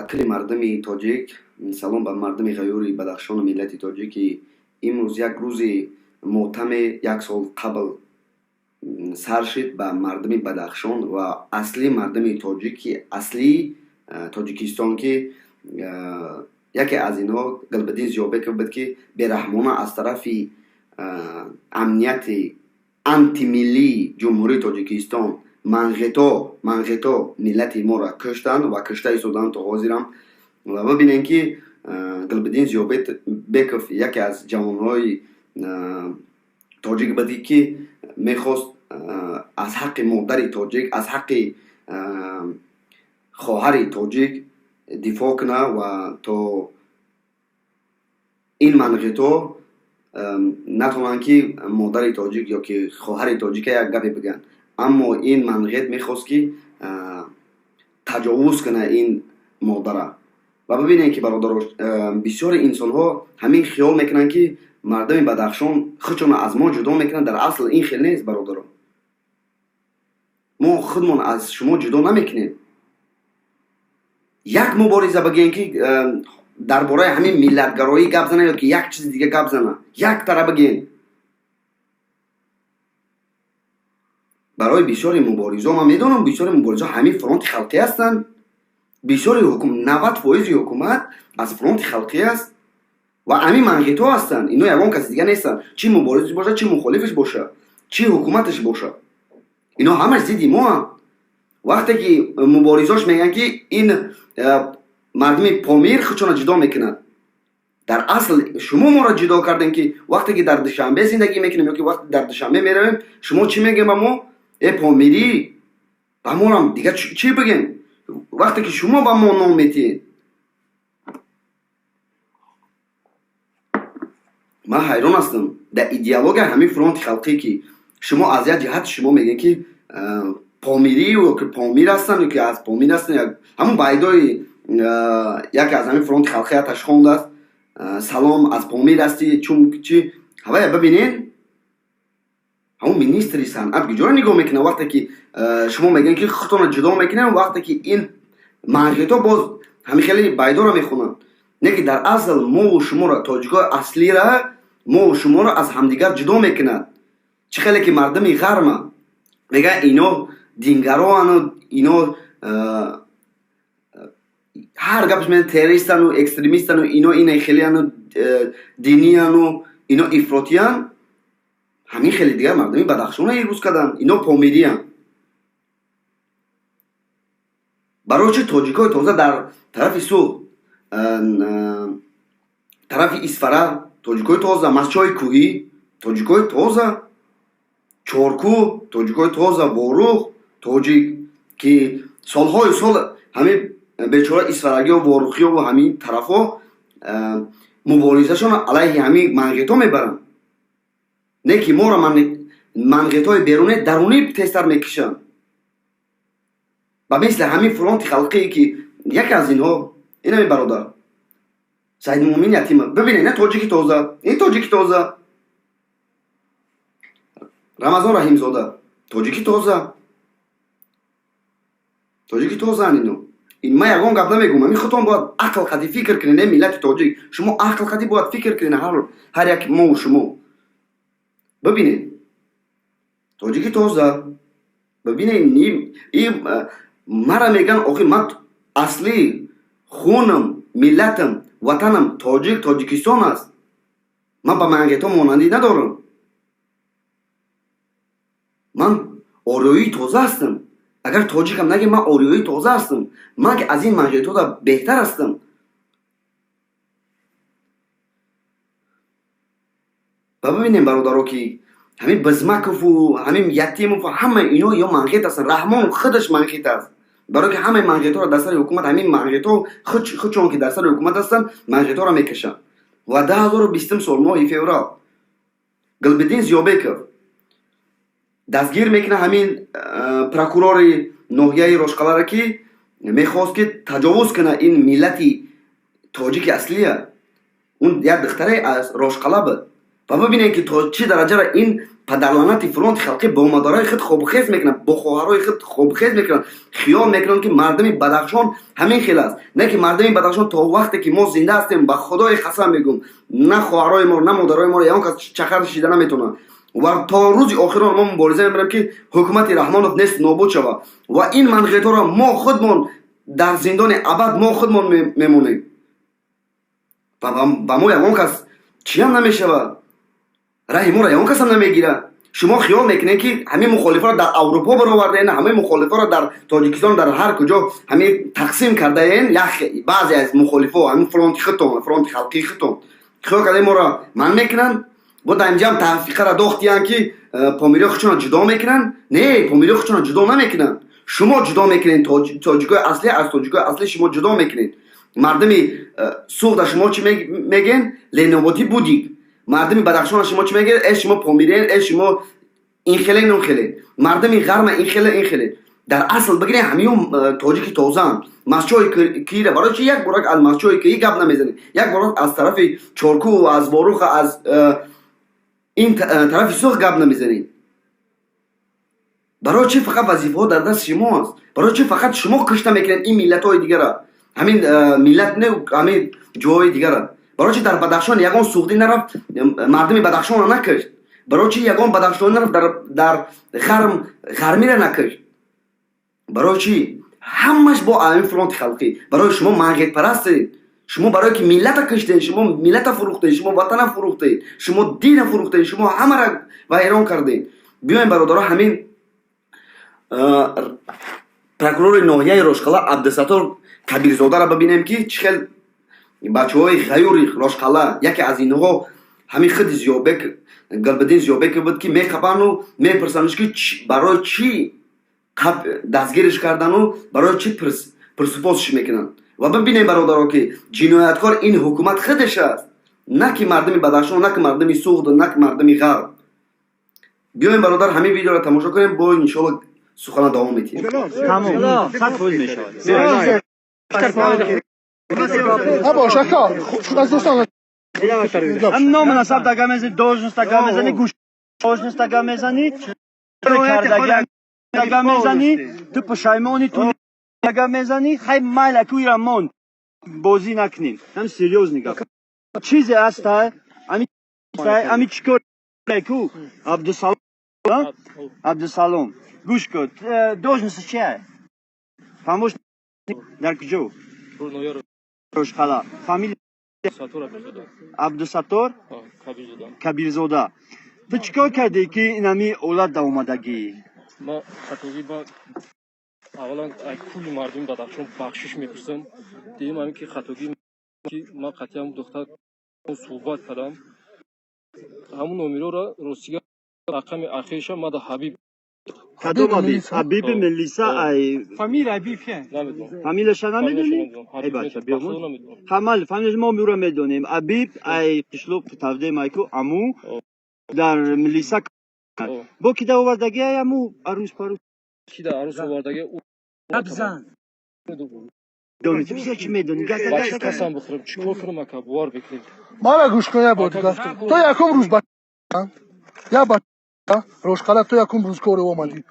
Кулли мардуми тоҷик, салом ба мардуми ғайюри Бадахшону миллати тоҷик, ки имрӯз як рӯзи мотаме як сол қабл сар шид ба мардуми Бадахшон ва асли мардуми тоҷики аслии Тоҷикистон, ки яке аз инҳо Гулбиддин Зиёбеков буд, ки бераҳмона аз тарафи амнияти антимиллии Ҷумҳурии Тоҷикистон манғето миллати моро куштанд ва кушта истоданд то ҳозирам. Ва бибинем, ки Гулбиддин Зиёбеков яке аз ҷавонҳои тоҷик буд, ки мехост аз ҳаққи модари тоҷик, аз ҳаққи хоҳари тоҷик дифоъ кунад ва то ин манғито натавонанд, ки модари тоҷик ё ки хоҳари тоҷика як гапе бигӯянд. Аммо ин манғет мехост, ки таҷовуз кунад ин модара. Ва бибинем, ки бародаро, бисёри инсонҳо ҳамин хиёл мекунанд, ки мардуми Бадахшон худшонро аз мо ҷудо мекунанд. Дар асл ин хел нест, бародаро. Мо худмон аз шумо ҷудо намекунем. Як мубориза бигӯем, ки дар бораи ҳамин миллатгароӣ гап зана ё ки як чизи дига гап зана, як тара бигӯем. Барои бисёри муборизо ман медонам, бисёри муборизо ҳамин фронти халқӣ ҳастанд. Бисёри 90% ҳукумат аз фронти халқӣ аст ва ҳамин манғито ҳастанд. Ино ягон каси дига нестанд, чӣ муборизаш боша, чӣ мухолифаш боша, чӣ ҳукуматаш боша, ино ҳамаш зидди моанд. Вақте ки муборизош мегӯянд, ки ин мардуми Помир худшонро ҷудо мекунад, дар асл шумо моро ҷудо кардем, ки вақте ки дар Душанбе зиндагӣ мекунем ё ки вақте дар Душанбе меравем, шумо чӣ мегӯем ба мо? Э, помирӣ. Ба морам дига чӣ бигем, вақте ки шумо ба мо ном метиҳед? Ман ҳайрон ҳастам дар идеология ҳамин фронти халқӣ, ки шумо аз як ҷиҳат шумо мегӯед, ки помирӣ ё ки помир ҳастанд ё ки аз Помир ҳастанд. Ҳамун байдои яке аз ҳамин фронти халқӣ аташ хондааст: «Салом, аз Помир ҳастӣ?» Чун чи ҳавая бибинед, ҳамун министри санъат куҷоро нигоҳ мекунад, вақте ки шумо мегӯед, ки худтонро ҷудо мекунем, вақте ки ин манғито боз ҳамин хеле байдоро мехонанд? Не ки дар асл мову шуморо, тоҷикои аслира, мову шуморо аз ҳамдигар ҷудо мекунад. Чӣ хеле ки мардуми ғарма мегӯянд, ино дингароану ино ҳар гапаш мегӯянд, террористану экстремистану ино ина хелеану динияну ино ифротиян. Ҳамин хеле дигар мардуми Бадахшона ирӯз карданд, ино помириян. Барои чи тоҷикои тоза дар тарафи Суғд, тарафи Исфара тоҷикои тоза, Мастчои кӯҳӣ тоҷикои тоза, Чоркӯ тоҷикои тоза, Ворух тоҷик, ки солҳои сол ҳамин бечора исфарагиё, ворухиёву ҳамин тарафҳо муборизашон алайҳи ҳамин манғито мебаранд, не ки моро манғитҳои берунӣ, дарунӣ тезтар мекишанд. Ба мисли ҳамин фронти халқие, ки яке аз инҳо инами бародар Саидмуъмин Ятимов. Бибинед, ина тоҷики тоза, ин тоҷики тоза. Рамазон Раҳимзода тоҷики тоза, тоҷики тозаанд ино. Ман ягон гап намегӯм, ҳамин худтон бояд ақл қати фикр кунед. Э, миллати тоҷик, шумо ақл қати бояд фикр кунед, ҳар як мову шумо. Бибинед, тоҷики тоза, бибинед. Мара мегӯянд, охи ман аслӣ хунам, миллатам, ватанам тоҷик, Тоҷикистон аст. Ман ба мангето монандӣ надорам, ман ориёии тоза ҳастам. Агар тоҷикам нагем, ман ориёии тоза ҳастам. Ман ки аз ин мангетода беҳтар ҳастам. Ва бибинем, бародаро, ки ҳамин Бизмакову ҳамин Ятимову ҳама ино ё манғит ҳастанд. Раҳмонов худаш манғит аст, барое ки ҳамаи манғитҳоро дар сари ҳукумат, ҳамин манғитҳо худшон ки дар сари ҳукумат ҳастанд, манғитҳоро мекашанд. Ва 2020-ум сол, моҳи феврал, Гулбиддин Зиёбеков дастгир мекунад ҳамин прокурори ноҳияи Рошқаларо, ки мехост, ки таҷовуз кунад ин миллати тоҷики аслия. Он як духтаре аз Рошқала буд. Ва бибинед, ки то чӣ дараҷара ин падарлаънати фронти халқӣ бо модарои худ хобхез мекунад, бо хоҳарои худ хобхез мекунад. Хиёл мекунанд, ки мардуми Бадахшон ҳамин хел аст. Не, ки мардуми Бадахшон то вақте ки мо зинда ҳастем, ба Худои қасам мегӯм, на хоҳарои моро, на модарои моро ягон кас чақар шида наметавонад. Ва то рӯзи охирон мо мубориза мебарем, ки ҳукумати Раҳмонов нест нобуд шавад ва ин манғитҳоро мо худмон дар зиндони абад мо худмон мемонем ва ба мо ягон кас чиам намешавад, раҳи моро ягон касам намегирад. Шумо хиёл мекунед, ки ҳамин мухолифаро дар Аврупо баровардаен, ҳамаи мухолифаро дар Тоҷикистон, дар ҳар куҷо ҳамин тақсим кардаен. Баъзе аз мухолифо, ҳамин фронти худтон, фронти халқии худтон, хиёл кардаен, моро манъ мекунанд. Бо дар инҷаам тафриқаро дохтиянд, ки помириҳо худшонро ҷудо мекунанд. Не, помириҳо худшонро ҷудо намекунанд, шумо ҷудо мекунед. Тоҷикои аслӣ аз тоҷикои аслӣ шумо ҷудо мекунед. Мардуми Суғда шумо чӣ мегӯен? Леноботӣ будик. Мардуми Бадахшона шумо чӣ мегӯед? Э, шумо помириен, э, шумо ин хелен, он хелен. Мардуми Ғарма ин хеле, ин хеле. Дар асл бигирем, ҳамиён тоҷики тозаанд. Масчои киира барои чи як борак аз масчои кии гап намезанед? Як борак аз тарафи Чорку, аз Воруха, аз ин тарафи Суғд гап намезанед? Барои чӣ фақат вазифаҳо дар дасти шумо аст? Барои чӣ фақат шумо кушта мекунед ин миллатҳои дигара, ҳамин миллат не, ҳамин ҷоҳои дигара? Барои чӣ дар Бадахшон ягон суғдӣ нарафт, мардуми Бадахшонро накушт? Барои чӣ ягон бадахшонӣ нарафт, дар Ғарм ғармиро накушт? Барои чӣ ҳамаш бо ҳамин фронти халқӣ? Барои шумо манғитпарастед. Шумо барое ки миллата куштед, шумо миллата фурӯхтед, шумо ватана фурӯхтед, шумо дина фурӯхтед, шумо ҳамаро вайрон кардед. Биёем, бародаро, ҳамин прокурори ноҳияи Рошқала Абдусаттор Кабирзодаро бибинем, ки чӣ хел бачаҳои ғаюри Рошқала, яке аз инҳо ҳамин худи Зиёбек, Гулбиддин Зиёбеков буд, ки меқапану мепурсандш, ки барои чӣ дастгириш кардану барои чӣ пурсупосш мекунанд. Ва бибинем, бародаро, ки ҷинояткор ин ҳукумат худаш аст, на ки мардуми Бадахшон, на ки мардуми Суғд, на ки мардуми Ғарб. Биёем, бародар, ҳамин видеоро тамошо кунем, бо иншоалло сухана давом метиҳем. Тамом, 100% мешавад. Бош, ака, аз дӯстон. Ҳам ном насаб дага мезани, должность дага мезани, гӯш, должность дага мезани, дага мезани, ту пушаймони, ту дага мезани. Хай, майла, ку ира мон бозӣ накунем. Ҳам серьёзный гап. Чизе аст, ами ами чӣ кор ку Абдусалом, Абдусалом, гӯш кун, должность чия? Помощник дар куҷо? Рошқала. Фамилия? Абдусаттор Кабирзода. Ту чӣ кор кардӣ, ки инами ҳолат да омадагӣ? Ма хатогӣ ба аввалан ай кулли мардуми Бадахшон бахшиш мепурсам. Дуюм, ҳамин ки хатогӣ ки ман қатъиан духтар суҳбат кардам, ҳамун номероро, ростига, рақами ахириша мада Ҳабиб. Кадом Ҳабиб? Ҳабиби милиса ай? Фамилия Ҳабиб ке? Намедонам. Фамилияша намедонӣ? Эй бача, биёмон ҳамал фамилияш мо мюра медонем. Ҳабиб ай қишлоқ тавдем, айку аму дар милиса бо ки да овардаги, ай аму арӯс парӯс. Ки да арӯс овардаги? Гап зан. Дони, ту бисёр чӣ медонӣ? Бача, қасам бихӯрам, чӣ кор кунам, ака, бовар бикунед. Мара гӯш кун, як бор дигар. То якум рӯз ба я ба Рошқала, ту якум рӯз кори омадӣ,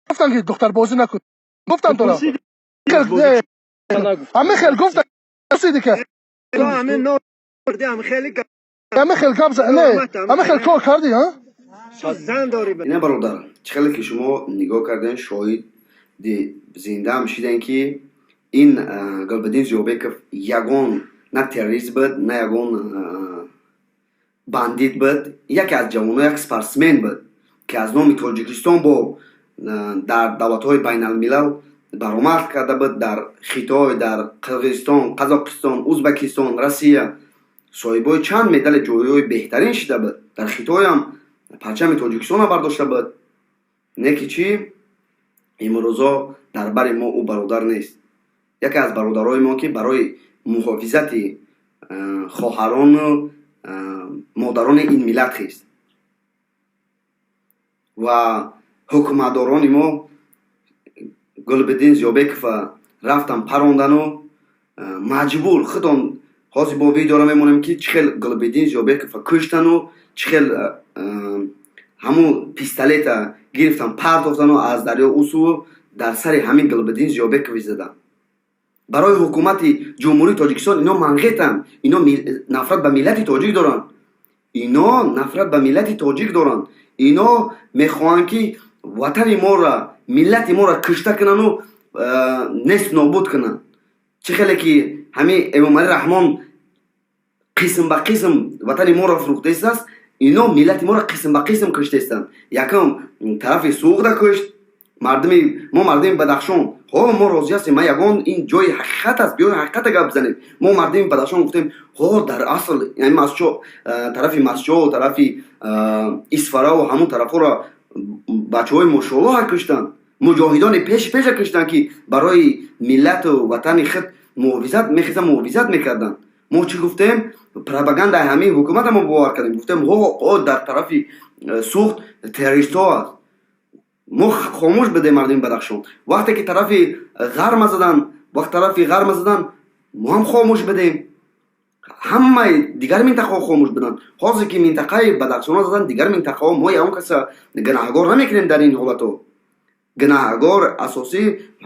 гуфтан, ки духтарбозӣ накун, гуфтан тура. Ҳамин хел гуфтан, ки ҳамин хел гап, не, ҳамин хел кор кардӣ, а? Ина, бародар, чӣ хеле ки шумо нигоҳ кардем, шоҳиди зиндаам шидем, ки ин Гулбиддин Зиёбеков ягон на террорист буд, на ягон бандит буд, яке аз ҷавоно, як спортсмен буд, ки аз номи Тоҷикистон бо дар давлатҳои байналмилал баромад карда буд. Дар Хитой, дар Қирғизистон, Қазоқистон, Узбекистон, Россия соҳибои чанд медали ҷойҳои беҳтарин шида буд. Дар Хитойам парчами Тоҷикистонро бардошта буд. Не ки чӣ, имрӯзо дар бари мо ӯ бародар нест, яке аз бародарои мо, ки барои муҳофизати хоҳарону модарони ин миллат хист. Ва ҳукуматдорони мо Гулбиддин Зиёбекова рафтан парондану маҷбур худон. Ҳозир бо видеоро мемонем, ки чӣ хел Гулбиддин Зиёбекова куштану чӣ хел ҳамун пистолета гирифтан, партофтану аз дарё усуву дар сари ҳамин Гулбиддин Зиёбекови задан. Барои ҳукумати Ҷумҳурии Тоҷикистон ино манғетанд, ино нафрат ба миллати тоҷик доранд, ино нафрат ба миллати тоҷик доранд. Ино мехоҳанд, ки ватани моро, миллати моро кушта кунану нест нобуд кунанд. Чӣ хеле ки ҳамин Эмомалӣ Раҳмон қисм ба қисм ватани моро фурӯхтаистааст, ино миллати моро қисм ба қисм куштаистанд. Якум тарафи Суғда кушт мардуми мо, мардуми Бадахшон. Ҳо, мо розӣ ҳастем, ман ягон ин ҷои ҳақиқат аст, биёи ҳақиқата гап бизанем. Мо мардуми Бадахшон гуфтем, ҳо, дар асл яъни Масчо, тарафи Масчо, тарафи Исфараву ҳамун тарафҳоро бачаҳои мошоаллоҳа куштанд, муҷоҳидони пеши пеша куштанд, ки барои миллату ватани худ муҳофизат мехезан, муҳофизат мекарданд. Мо чӣ гуфтем? Пропагандаи ҳамин ҳукумата мо бовар кардем, гуфтем, ҳо, дар тарафи Суғд террористҳо аст. Мо хомӯш будем, мардуми Бадахшон. Вақте ки тарафи Ғарма задан, вақт тарафи Ғарма задан, мо ҳам хомӯш будем, ҳамаи дигар минтақаҳо хомӯш буданд. Ҳозир ки минтақаи Бадахшонро задан, дигар минтақаҳо, мо ягон каса гунаҳгор намекунем. Дар ин ҳолатҳо гунаҳгор асосӣ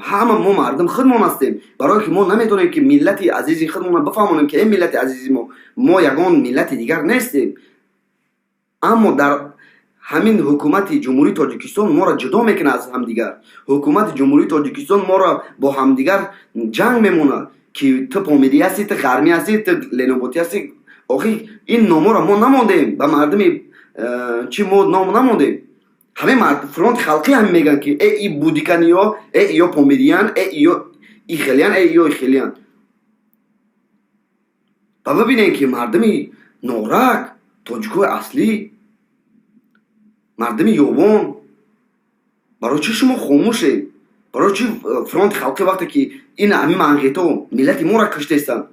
ҳама мо мардум худмон ҳастем, барое ки мо наметавонем, ки миллати азизи худмонро бифаҳмонем, ки эй миллати азизи мо, мо ягон миллати дигар нестем. Аммо дар ҳамин ҳукумати Ҷумҳурии Тоҷикистон моро ҷудо мекунад аз ҳамдигар. Ҳукумати Ҷумҳурии Тоҷикистон моро бо ҳамдигар ҷанг мемонад, ки ту помирӣ ҳастӣ, ту ғармӣ ҳастӣ, ту леноботӣ ҳастӣ. Охи ин номоро мо намондем ба мардуми чӣ, мо ном намондем. Ҳамин Фронти халқӣ ҳам мегӯянд, ки э и будиканиё, э иё помириян, э иё ихелиян, э иё ихелиян. Ва бибинем, ки мардуми Норак, тоҷикои аслӣ, мардуми Ёвон, барои чӣ шумо хомӯшед? Барои чӣ Фронти халқӣ, вақте ки ин ҳамин манғето миллати моро куштаистанд,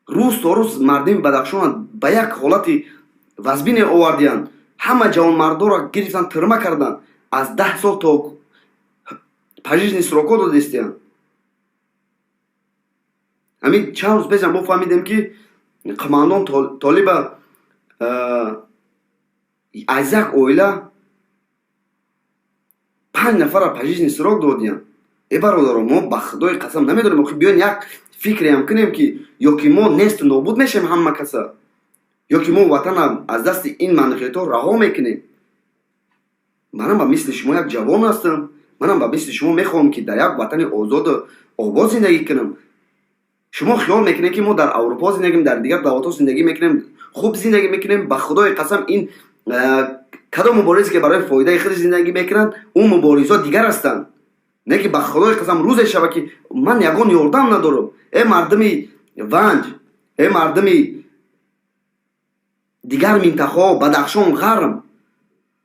рӯз то рӯз мардуми Бадахшонро ба як ҳолати вазбине овардиянд, ҳама ҷавонмардоро гирифтан, тирма карданд, аз 10 сол то пожизненный срокҳо додистиянд. Ҳамин чанд рӯз пешам мо фаҳмидем, ки қумандон Толиба аз як оила панҷ нафара пожизненный срок додиянд. Э бародаро, мо ба Худои қасам намедонем. Охи биён як фикреам кунем, ки ё ки мо несту нобуд мешавем ҳама каса, ё ки мо ватана аз дасти ин манғитҳо раҳо мекунем. Манам ба мисли шумо як ҷавон ҳастам, манам ба мисли шумо мехоҳам, ки дар як ватани озоду обод зиндагӣ кунам. Шумо хиёл мекунед, ки мо дар Аврупо зиндагӣ, дар дигар давлатҳо зиндагӣ мекунем, хуб зиндагӣ мекунем. Ба Худои қасам, ин кадом муборизе, ки барои фоидаи худ зиндагӣ мекунанд, ӯ муборизҳо дигар ҳастанд. Не ки ба Худои қасам, рӯзе шава, ки ман ягон ёрдам надорам. Э мардуми Ванҷ, э мардуми дигар минтақаҳо, Бадахшон, Ғарм,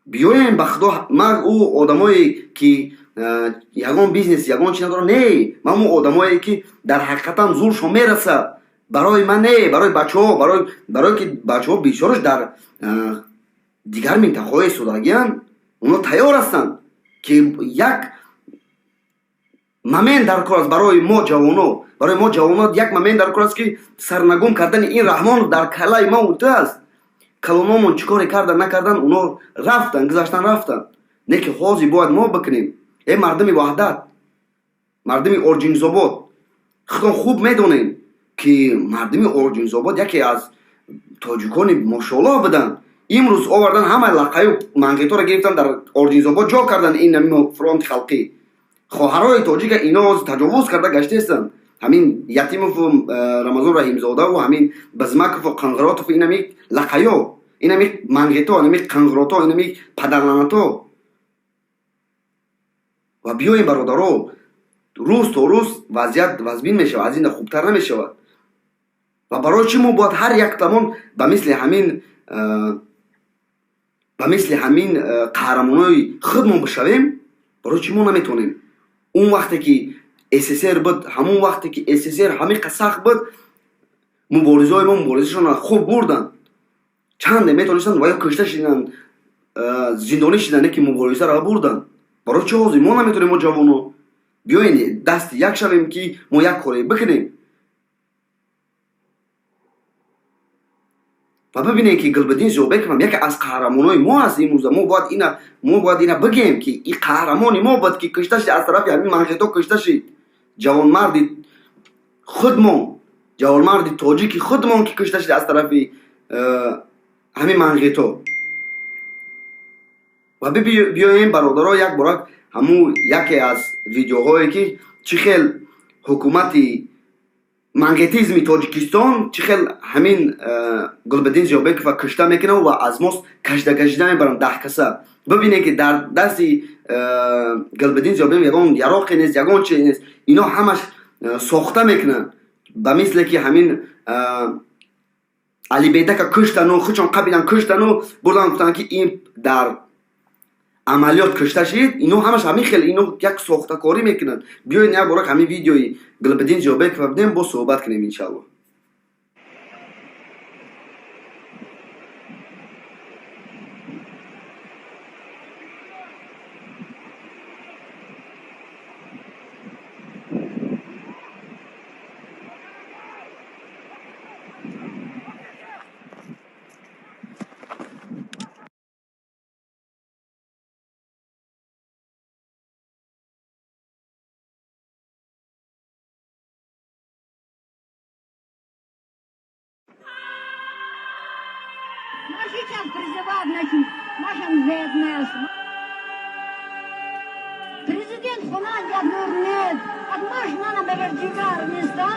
биёем. Ба Худо, ман ӯ одамое, ки ягон бизнес, ягон чи надорам, не, ман ӯ одамое, ки дар ҳақиқатан зуршон мерасад, барои ман не, барои бачаҳо, барое ки бачаҳо бисёраш дар дигар минтақаҳои истодагиянд, онҳо тайёр ҳастанд, ки як момент дар кор аст барои мо ҷавоно. Барои мо ҷавоно як момент дар кор аст, ки сарнагум кардани ин Раҳмон дар калаи мо ту аст. Калономон чӣ коре кардан, накардан, онҳо рафтан, гузаштан, рафтан. Не ки ҳозир бояд мо бикунем. Э мардуми Ваҳдат, мардуми Орҷинзобод, худон хуб медонем, ки мардуми Орҷинзобод яке аз тоҷикони мошоаллоҳ буданд. Имрӯз овардан, ҳама лақаю мангиторо гирифтан, дар Орҷинзобод ҷо кардан. Ин Фронти халқӣ хоҳарои тоҷика ино таҷовуз карда гаштаистанд. Ҳамин Ятимову Рамазон Раҳимзодаву ҳамин Базмакову Қанғиротову инами лақаё, инами мангито, инами қанғирото, инами падарланато. Ва биёем, бародаро, рӯз то рӯз вазъият вазбин мешавад, аз ина хубтар намешавад. Ва барои чӣ мо бояд ҳар яктамон ба мисли ҳамин қаҳрамонои худмон бишавем? Барои чӣ мо наметавонем? Он вақте ки СССР буд, ҳамон вақте ки СССР ҳамиқа сахт буд, муборизои мо муборизашонро хуб бурданд. Чанде метавонистанд ва ё кушта шиданд, зиндонӣ шиданд, ки муборизаро бурданд. Барои чӣ ҳозир мо наметавонем? Мо ҷавоно биёен, дасти як шавем, ки мо як коре бикунем. Ва бибинед, ки Гулбиддин Зиёбеков ҳам яке аз қаҳрамонои мо аст имрӯза. Мо бояд ина бигем, ки и қаҳрамони мо буд, ки кушта шид, аз тарафи ҳамин манғито кушта шид. Ҷавонмарди худмон, ҷавонмарди тоҷики худмон, ки кушта шид аз тарафи ҳамин манғито. Ва биёем, бародаро, як бора ҳамун яке аз видеоҳое, ки чӣ хел ҳукумати мангетизми Тоҷикистон чӣ хел ҳамин Гулбиддин Зиёбекова кушта мекунанд ва аз мост кашида кашида мебаранд 10 каса. Бибинед, ки дар дасти Гулбиддин Зиёбеков ягон яроқе нест, ягон чизе нест. Ино ҳамаш сохта мекунанд, ба мисле ки ҳамин Алибедака куштану худшон қабидан, куштану бурдан, гуфтанд, ки ин дар амалиёт кушта шид. Ино ҳамаш ҳамин хел, ино як сохтакорӣ мекунанд. Биёед, як бора ҳамин видеои Гулбиддин Зиёбекова бинем, боз суҳбат кунем, иншалло. А сейчас призывают нашим, нашим ЗСНС. Президент Хунан нет. От на места.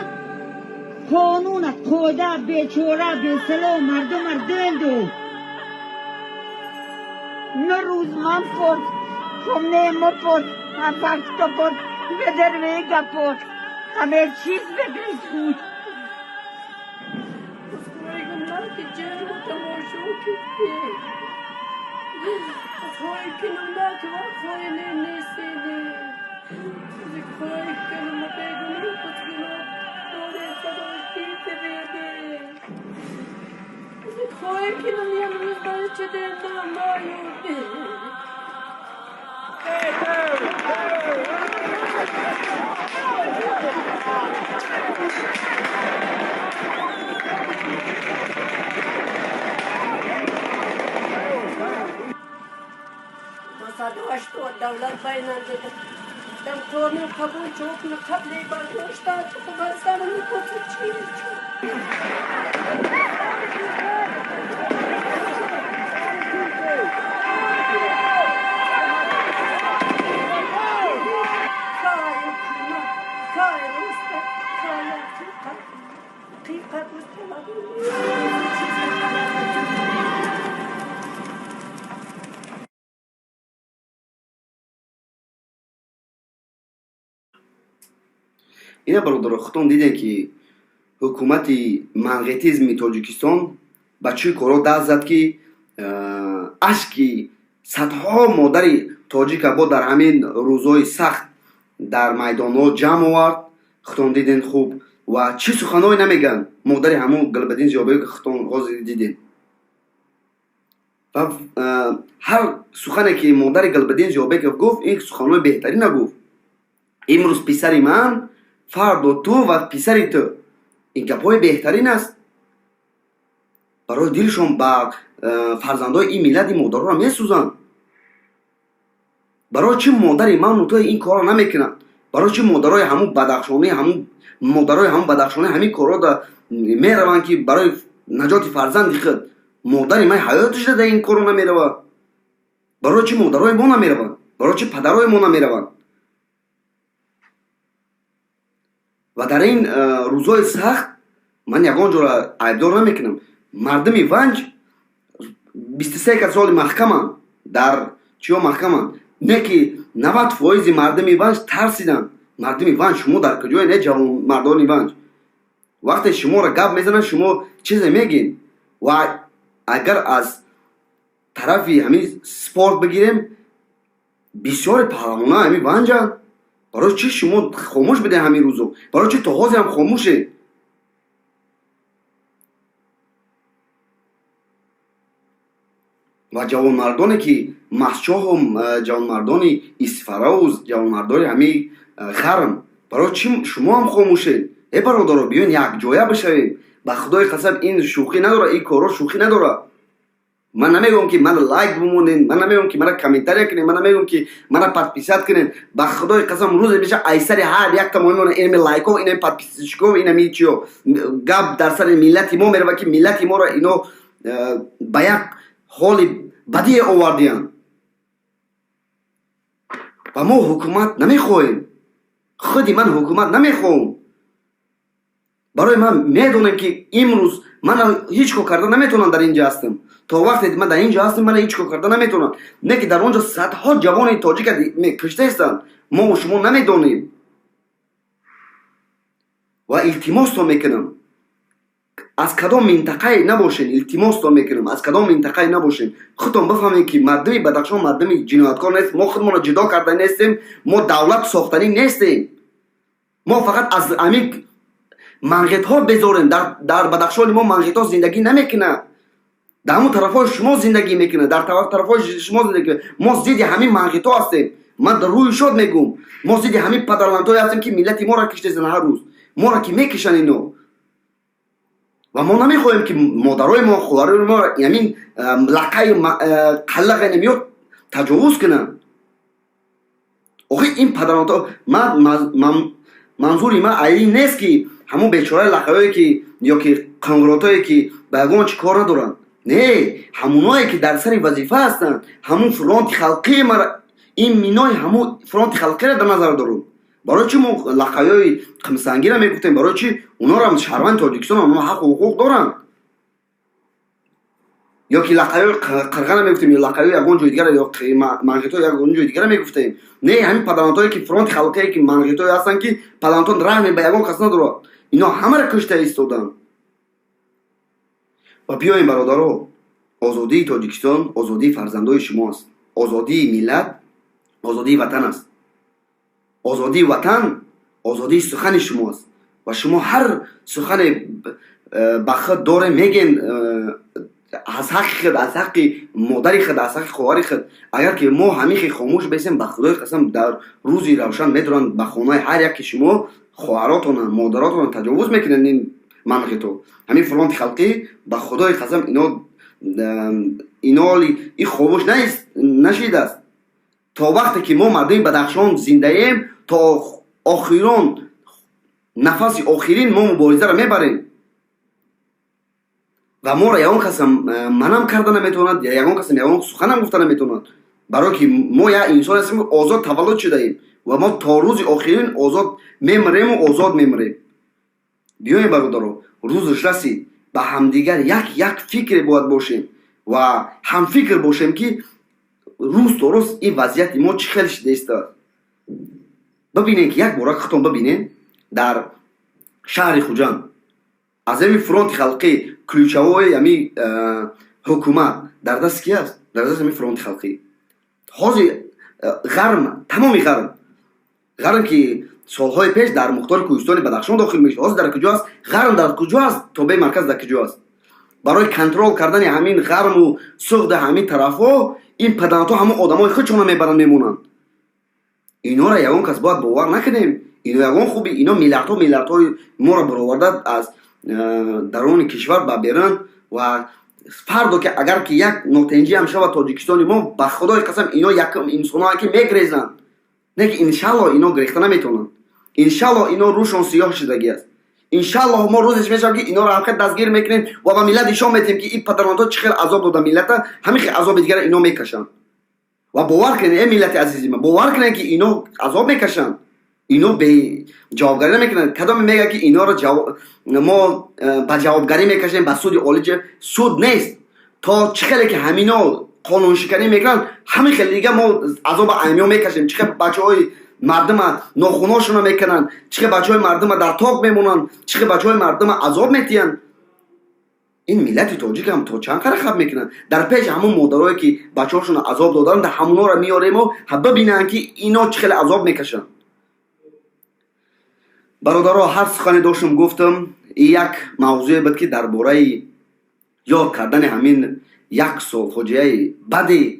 Қонун қода бечора бесало мардум дилду на рӯз ман пурс, хомне пурс, факто пурс, ведервега пурс, ҳаме чиз бегрис худ. دولت بینن دم قانون قبول چوک قبل برداشتن خب سر میپرسه چی؟ Ина, бародаро, худтон дидем, ки ҳукумати манғетизми Тоҷикистон ба чӣ корҳо даст зад, ки ашки садҳо модари тоҷика бо дар ҳамин рӯзҳои сахт дар майдонҳо ҷамъ овард. Худтон дидем хуб. Ва чӣ суханҳое намегӯянд модари ҳамун Гулбаддин Зиёбеков, ки худтон ҳозир дидем. Ва ҳар сухане, ки модари Гулбаддин Зиёбеков гуфт, ин суханҳои беҳтарина гуфт: имрӯз писари ман, фардо ту ва писари ту. Ин гапҳои беҳтарин аст. Барои дилшон ба фарзандои ин миллати модароро месӯзанд. Барои чӣ модари ману ту ин корро намекунанд? Барои чӣ модарои ҳамун бадахшонӣ, ҳамун модарои ҳамун бадахшонӣ ҳамин корҳо мераванд, ки барои наҷоти фарзанди худ? Модари ман ҳаёташ дада ин корро намеравад. Барои чӣ модарои мо намераванд? Барои чӣ падарои мо намераванд? Ва дар ин рӯзҳои сахт ман ягон ҷоро айбдор намекунам. Мардуми Ванҷ 23 кас соли маҳкаманд, дар чиё маҳкаманд, не ки 90 фоизи мардуми Ванҷ тарсиданд. Мардуми Ванҷ, шумо дар куҷое, не, ҷавонмардони Ванҷ? Вақте шуморо гап мезананд, шумо чизе мегӯед. Ва агар аз тарафи ҳамин спорт бигирем, бисёри паҳлавона ҳамин Ванҷанд. Барои чӣ шумо хомӯш бидем ҳамин рӯзо? Барои чӣ то ҳозирам хомӯшед? Ва ҷавонмардоне, ки Мастчоҳу ҷавонмардони Исфараву ҷавонмардони ҳамин Ғарм, барои чӣ шумо ҳам хомӯшед? Э, бародаро, биёен, якҷоя бишавем. Ба Худои қасам, ин шӯхӣ надорад, ин корҳо шӯхӣ надорад. Ман намегӯям, ки мана лайк бимонед, ман намегӯям, ки мана комментария кунед, ман намегӯям, ки мана подписать кунед. Ба Худои қасам, рӯзе меша, айсари ҳар якта мо мемонад инами лайкҳо, инами подписчикҳо, инами чиё. Гап дар сари миллати мо меравад, ки миллати моро ино ба як ҳоли бадие овардиянд. Ва мо ҳукумат намехоҳем. Худи ман ҳукумат намехоҳам. Барои ман медонем, ки имрӯз мана ҳеҷ кор карда наметавонам. Дар ин ҷо ҳастам, то вақте ман дар ин ҷо ҳастам, мана ҳеҷ кор карда наметавонам. Не ки дар он ҷо садҳо ҷавони тоҷика кишта ҳастанд, мо шумо намедонем. Ва илтимостон мекунам, аз кадом минтақае набошен, илтимостон мекунам, аз кадом минтақае набошен, худтон бифаҳмед, ки мардуми Бадахшон мардуми ҷинояткор нест. Мо худмонро ҷудо карда нестем, мо давлат сохтанӣ нестем. Мо фақат аз ҳамин манғитҳо безорем. Дар Бадахшони мо манғитҳо зиндагӣ намекунад, дар ҳамон тарафҳои шумо зиндагӣ мекунад, дар тарафҳои шумо зиндагӣ. Мо зидди ҳамин манғитҳо ҳастем. Ман дар рӯи шод мегӯм, мо зидди ҳамин падарлантҳое ҳастем, ки миллати моро киштезан, ҳар рӯз моро ки мекишанд ино. Ва мо намехоҳем, ки модарои мо, хоҳарои мо ҳамин лақаи қаллаға намеёд таҷовуз кунанд. Охи, ин падарлантҳо, манзури ман ин нест, ки ҳамон бечораи лақаҳое ки ё ки қанғиротое ки ба ягон чи кор надоранд. Не, ҳамоное ки дар сари вазифа ҳастанд, ҳамун Фронти халқии мара, ин минои ҳамун Фронти халқиро дар назар дорум. Барои чӣ мо лақаёи қимсангира мегуфтем? Барои чӣ? Онорам шаҳрванди Тоҷикистон, онҳо ҳаққу ҳуқуқ доранд. Ё ки лақаёи қирғана мегуфтем, ё лақаёи ягон ҷои дигара, ё манғитои ягон ҷои дигара мегуфтем. Не, ҳамин падарантое ки Фронти халқие ки манғитое ҳастанд, ки падарантон раҳме ба ягон кас надорад, ино ҳамаро кушта истоданд. Ва биёем, бародаро, озодии Тоҷикистон озодии фарзандои шумо аст, озодии миллат озодии ватан аст, озодии ватан озодии сухани шумо аст. Ва шумо ҳар сухане ба худ доре мегӯен, аз ҳаққи худ, аз ҳаққи модари худ, аз ҳаққи хоҳари худ. Агар ки мо ҳамихе хомӯш бесем, ба Худои қасам, дар рӯзи равшан медоранд, ба хонаи ҳар яке шумо хоҳаротона, модаротона таҷовуз мекунанд ин манғито, ҳамин Фронти халқӣ. Ба Худои қасам, иноли и хомӯш нашидааст. То вақте ки мо мардуми Бадахшон зиндаем, то охирон нафаси охирин мо муборизаро мебарем. Ва моро ягон касам манам карда наметавонад, ягон касам ягон суханам гуфта наметавонад, барое ки мо як инсон ҳастем, озод таваллуд шудаем ва мо то рӯзи охирин озод мемирему озод мемирем. Биёем, бародаро, рӯзаш расид, ба ҳамдигар як фикре бояд бошем ва ҳамфикр бошем, ки рӯз то рӯз ин вазъияти мо чӣ хел шида истодааст. Бибинем, ки як бора худтон бибинем, дар шаҳри Хуҷанд аз ҳами Фронти халқӣ ключевой ҳами ҳукумат дар даст ки аст? Дар даст ҳами Фронти халқӣ. Ҳозир ғарм, тамоми ғарм, ки солҳои пеш дар мухтори кӯҳистони Бадахшон дохил мешуд, ҳозир дар куҷо аст? Ғарм дар куҷо аст? Тобеи марказ дар куҷо аст? Барои контрол кардани ҳамин ғарму суғди ҳамин тарафҳо ин падантҳо ҳамон одамои худшонро мебаранд, мемонанд. Инора ягон кас бояд бовар накунем. Ино ягон хуби, ино миллиардҳо, миллиардҳои моро бароварда аз даруни кишвар ба берун. Ва фардо ки агар ки як нотенҷӣ ҳам шавад Тоҷикистони мо, ба Худои қасам, ино якум инсоное ки мегрезанд. Не ки иншалло ино грехта наметавонанд, иншалло ино рӯшон сиёҳ шудагӣ аст. Иншаллоҳ, мо рӯзеш мешавад, ки инора ҳамхел дастгир мекунем ва ба миллат нишон метиҳем, ки ин падармандҳо чӣ хел азоб дода миллата, ҳамин хел азоби дигара ино мекашанд. Ва бовар кунед, э миллати азизи ман, бовар кунед, ки ино азоб мекашанд, ино беҷавобгарӣ намекунанд. Кадоме мегӯяд, ки инора мо ба ҷавобгарӣ мекашем, ба суди олӣ, суд нест. То чӣ хеле ки ҳамино қонуншиканӣ мекунанд, ҳамин хеле дига мо азоба аймиё мекашем. Чӣ хел бачаҳои мардума нохуношона мекунанд, чӣ хел бачаҳои мардума дар ток мемонанд, чӣ хел бачаҳои мардума азоб метиҳанд, ин миллати тоҷикам то чанд қара хаб мекунанд. Дар пеши ҳамон модарое ки бачаҳошонро азоб доданд, ҳамонҳоро меорему бибинанд, ки ино чӣ хеле азоб мекашанд. Бародаро, ҳар сухане доштам, гуфтам. Як мавзӯе буд, ки дар бораи ёд кардани ҳамин як сол фоҷиаи бади.